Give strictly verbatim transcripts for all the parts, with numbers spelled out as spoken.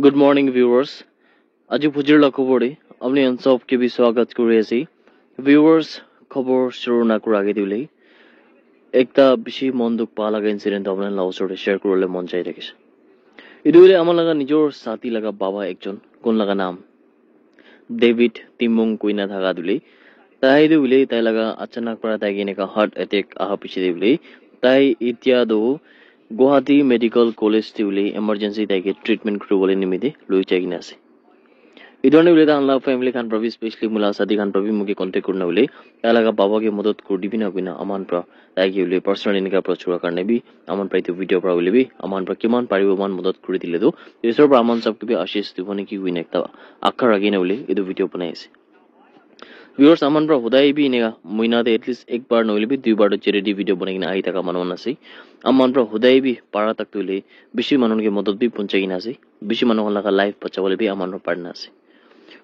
Good morning, viewers. Aji phujir la khobor de apni khan sob ke bi swagat kuri ase. Viewers, khobor shuru na kura age de hoile ekta bishi mon dukh pa laga incident apni khan la osor de share kuribole mon jai thakishe. Etu hoile ama laga nijor sati laga baba ekjon, kun laga naam David Timung koina thaka tu hoile, tai tu hoile tai laga achanak para tai ke eneka heart attack aha piche de hoile, tai itya tu Guwahati Medical College te hoile emergency tai ke treatment kuribole nimite loi jai kena ase. Etu karne hoile tai khan la family khan para bi, specially moi la sati khan para bi moike contact kurina hoile tai laga baba ke madad kuri dibi na koina aman para tai ke hoile personally eneka approach kura karne bi aman para etu video para hoile bi aman para kiman paribo eman madad kuri dile tu isor para aman sob ke bi ashish dibo niki koina ekta akha rakhi na hoile etu video banai ase. Viewers, aman para hodai bi eneka mohina te at least ek bar nohoile bi dui bar to charity video banai kena ahi thaka manu khan ase. Aman para hodai bi para tak tu hoile bishi manu ke madad bi punchai kena ase, bishi manu khan laga life bachabole bi aman para parina ase.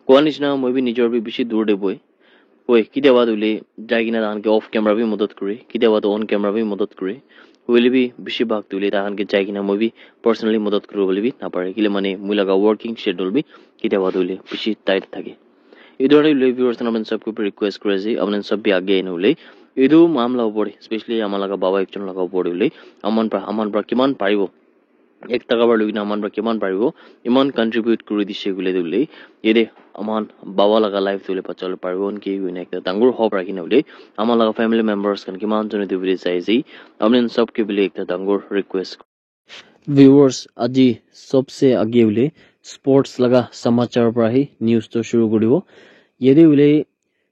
Koa nishina moi bi nijor bi bishi dur de bohe. Hoi, kitiaba tu hoile jai kena tahan ke off camera bi madad kure, kitiaba tu on camera bi madad kure. Hoile bi bishi bhag tu hoile tahan ke jai kena moi bi personally madad kuribole bi napare, kile mane moi laga working schedule bi kitiaba tu hoile bishi tight thake. Etu karne hoile viewers khan apni sob ke bi request kuri ase, apni sob bi age ahina hoile etu mamla opor de, specially ama laga baba ekjon laga opor de hoile aman para aman para kiman paribo ek taka para loi kena aman para kiman paribo eman contribute kuri dishe koile tu hoile yate aman baba laga life tu hoile bachabole paribo niki koina ekta dangor hope rakhi na hoile ama laga family members khan kiman jone tu video sai ase, apni khan sob ke bole ekta dangor request. Viewers, aji sobse age hoile sports laga samachar para hi news to shuru kuri dibo. Yate hoile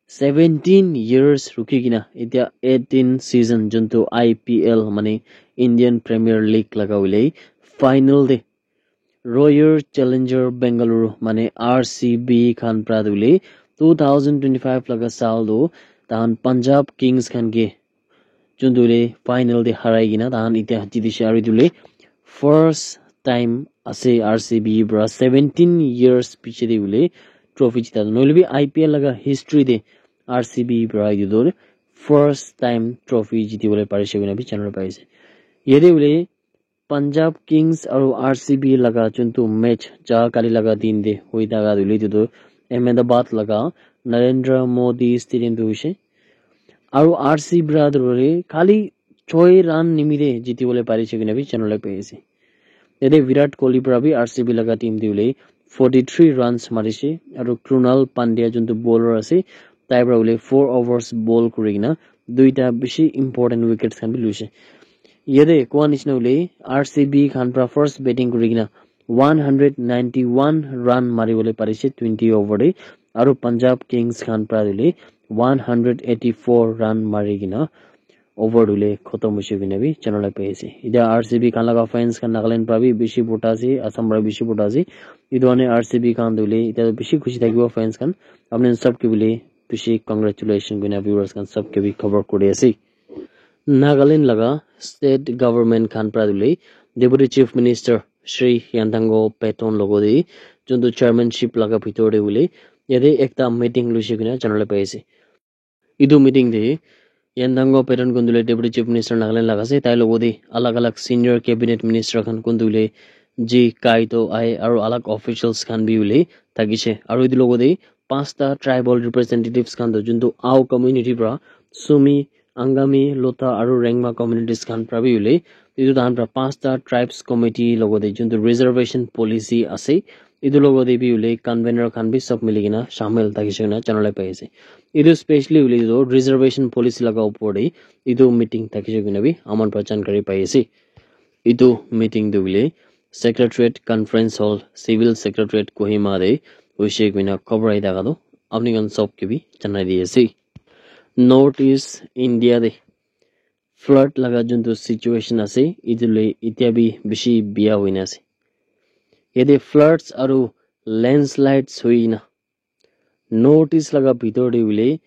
seventeen years rukhi kena, etia eighteen season juntu I P L mane Indian Premier League laga hoile final de Royal Challenger Bengaluru mane R C B khan para tu hoile two thousand twenty-five laga saal tu tahan Punjab Kings khan ke juntu hoile final de harai kena tahan etia jitise aru etu hoile first time ase R C B para seventeen years piche de hoile trophy jita tu. Nohoile bi I P L laga history de R C B para etu tu first time trophy jitibole parise koina bi janibole pari ase. Yate hoile Punjab Kings aru R C B laga juntu match ja kali laga din de hoi thaka tu hoile etu tu Ahmedabad laga Narendra Modi Stadium de hoise. Aru R C B para tu hoile khali choi run nimite jitibole parise koina bi janibole pari ase. Yate Virat Kohli para bi R C B laga team te hoile forty three runs marise aru Krunal Pandya juntu bowler ase tai para hoile four overs bowl kuri kena duita bishi important wickets khan bi loise. Yate koa nishina hoile R C B khan para first batting kuri kena one hundred ninety one run maribole parise twenty over de aru Punjab Kings khan para hoile one hundred eighty four run mari kena over tu hoile khotom hoise koina bi janibole pari ase. Etia R C B khan laga fans khan Nagaland para bi bishi bhorta ase, Assam para bishi bhorta ase. Etu karne R C B khan tu hoile etia tu bishi khushi thakibo fans khan. Apni khan sob ke bole bishi congratulation koina viewers khan sob ke bi khobor kuri ase. Nagaland laga state government khan para tu hoile Deputy Chief Minister Shri Yantango Peton logo de juntu chairmanship laga bhitor de hoile yate ekta meeting loise koina janibole pari ase. Etu meeting de Yantango Peton kun tu hoile Deputy Chief Minister Nagaland laga ase, tai logo de alag alag senior cabinet minister khan kun tu hoile G Kaito Aye aru alag officials khan bi hoile thakise. Aru etu logo de panchta tribal representatives khan tu juntu Ao community para, Sumi, Angami, Lotha aru Rengma communities khan para bi hoile etu tahan para panchta tribes committee logo de juntu reservation policy ase, etu logo de bi hoile convener khan bi sob mili kena shamil thakise koina janibole pari ase. Etu specially hoile tu reservation policy laga opor de etu meeting thakise koina bi aman para jankari pai ase. Etu meeting tu hoile Secretariat Conference Hall, Civil Secretariat Kohima de hoise koina khobor ahi thaka tu apni khan sob ke bi janai di ase. North East India de flood laga juntu situation ase, etu le etia bi bishi bia hoina ase. Yate floods aru landslides hoina North East laga bhitor de hoile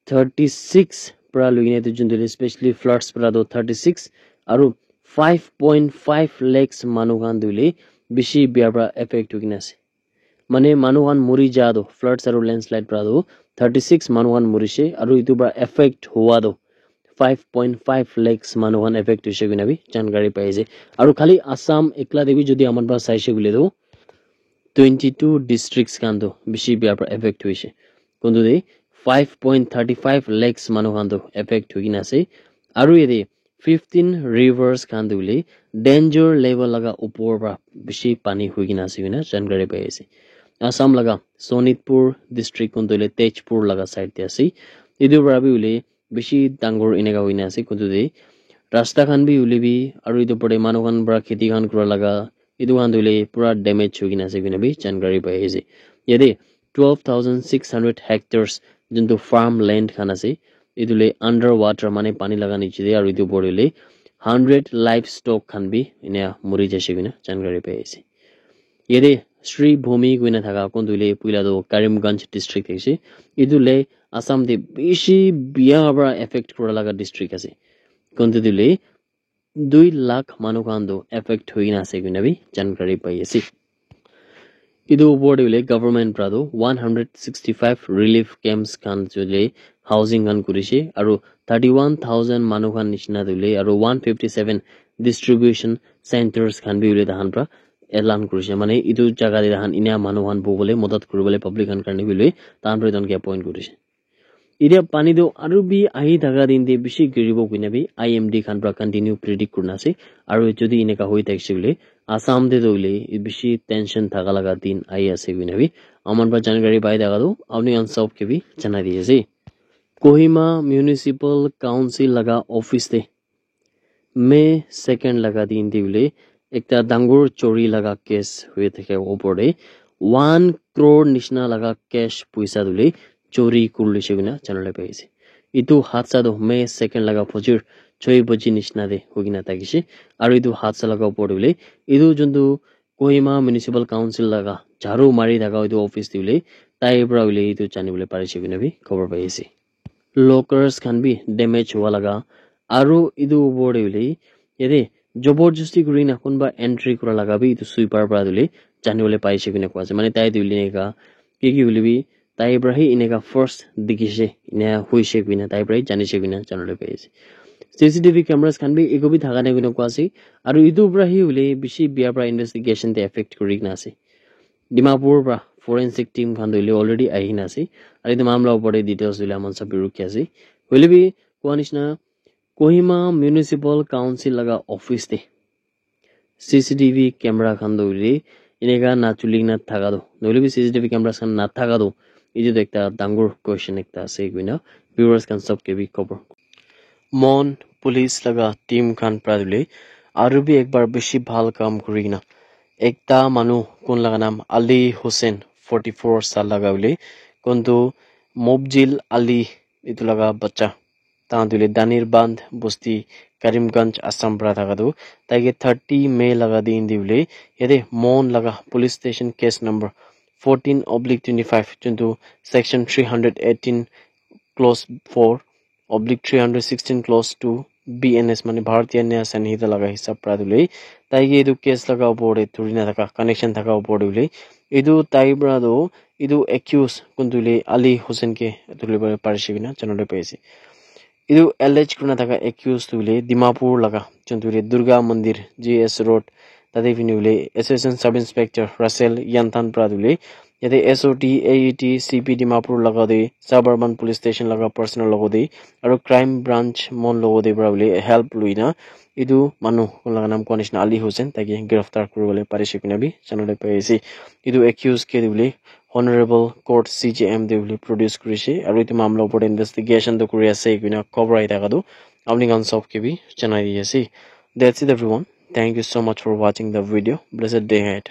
thirty six para loina etu juntu le specially floods para tu thirty six aru five point five lakhs manu khan tu hoile bishi bia para affect hoi kena ase. Mane manu khan muri ja tu floods aru landslide para tu thirty six manu khan murise aru etu para affect hua tu five point five lakhs manu khan affect hoise koina bi jankari pai ase. Aru khali Assam ekla te bi jodi aman para saise koile tu twenty two districts khan tu bishi bia para affect hoise. Kuntu de five point thirty five lakhs manu khan tu affect hoi kena ase. Aru yate fifteen rivers khan tu hoile danger level laga upor para bishi pani hoi kena ase koina jankari pai ase. Assam laga Sonitpur district kuntu hoile Tezpur laga side te ase. Etu para bi hoile bishi dangor eneka hoina ase kuntu te rasta khan bi hoile bi aru etu opor te manu khan para kheti khan kura laga etu khan tu hoile pura damage hoi kena ase koina bi jankari pai ase. Yate twelve thousand six hundred hectares juntu farm land khan ase etu le under water mane pani laga niche te aru etu opor te hoile hundred livestock khan bi ena muri jaise koina jankari pai ase. Yate Sri Bhumi koina thaka kuntu hoile puila tu Karimganj district ase. Etu le Assam te bishi bia para affect kura laga district ase. Kuntu tu hoile dui lakh manu khan tu affect hoi kena ase koina bi jankari pai ase. Etu opor te hoile government para tu one hundred sixty five relief camps khan tu hoile housing khan kurise aru thirty one thousand manu khan nishina tu hoile aru one fifty seven distribution centers khan bi hoile tahan para elan kurise. Mane etu jaga te tahan enia manu khan bobole madad kuribole public khan karne bi hoile tahan para etu khan ke appoint kurise. Etia pani tu aru bi ahi thaka din te bishi giribo koina bi I M D khan para continue predict kurina ase. Aru jodi eneka hoi thakise koile Assam te tu hoile bishi tension thaka laga din ahi ase koina bi aman para jankari pai thaka tu apni khan sob ke bi janai di ase. Kohima Municipal Council laga office te May second laga din te hoile ekta dangor chori laga case hoi thaka opor te one crore nishina laga cash poisa tu hoile chori kuri lise koina janabole pai ase. Etu hadsa tu May second laga fajir choi baji nishina te hoi kena thakise. Aru etu hadsa laga opor te hoile etu juntu Kohima Municipal Council laga jharu mari thaka etu office te hoile tai para hoile etu janibole parise koina bi khobor pai ase. Lockers khan bi damage hua laga aru etu opor te hoile yate jabardasti kuri na kunba entry kura laga bi etu sweeper para tu hoile janibole paise koina koi ase. Mane tai tu hoile eneka ki ki hoile bi tai para he eneka first dikhise ena hoise koina tai para he janise koina janibole pai ase. C C T V cameras khan bi eku bi thaka nai koina koi ase aru etu para he hoile bishi bia para investigation te affect kuri kena ase. Dimapur para forensic team khan tu hoile already ahi kena ase aru etu mamla opor te details dile aman sob bi rukhi ase. Hoile bi koi nishina Kohima Municipal Council laga office te C C T V camera khan tu hoile eneka na chuli kena thaka tu nohoile bi C C T V cameras khan na thaka tu etu tu ekta dangor question ekta ase koina viewers khan sob ke bi khobor. Mon police laga team khan para tu hoile aru bi ekbar bishi bhal kam kuri kena ekta manu kun laga naam Ali Hussain forty four saal laga hoile kuntu Mobjil Ali etu laga bacha tahan tu hoile Danir Bandh bosti Karimganj Assam para thaka tu taike thirty May laga din te hoile yate Mon laga police station case number fourteen oblique twenty five juntu section three hundred eighteen clause four oblique three hundred sixteen clause two B N S mane Bharatiya Nyaya Sanhita laga hisab para tu hoile taike etu case laga opor te dhuri na thaka connection thaka opor te hoile etu tai para tu etu accused kuntu hoile Ali Hussain ke dhuribole parise koina janibole pai ase. Etu allege kurina thaka accused tu hoile Dimapur laga juntu hoile Durga Mandir G S Road tate phine hoile Assistant Sub Inspector Russell Yanthan para tu hoile yate S O T, A E T, C P Dimapur laga te Suburban Police Station laga personnel logo te aru crime branch Mon logo te para hoile help lui na etu manu kun laga naam koi nishina Ali Hussain taike giraftar kuribole parise koina bi janibole pai ase. Etu accused ke tu hoile Honorable Court C J M te hoile produce kurise aru etu mamla opor te investigation tu kuri ase koina khobor ahi thaka tu apni khan sob ke bi janai di ase. That's it everyone. Thank you so much for watching the video. Blessed day ahead.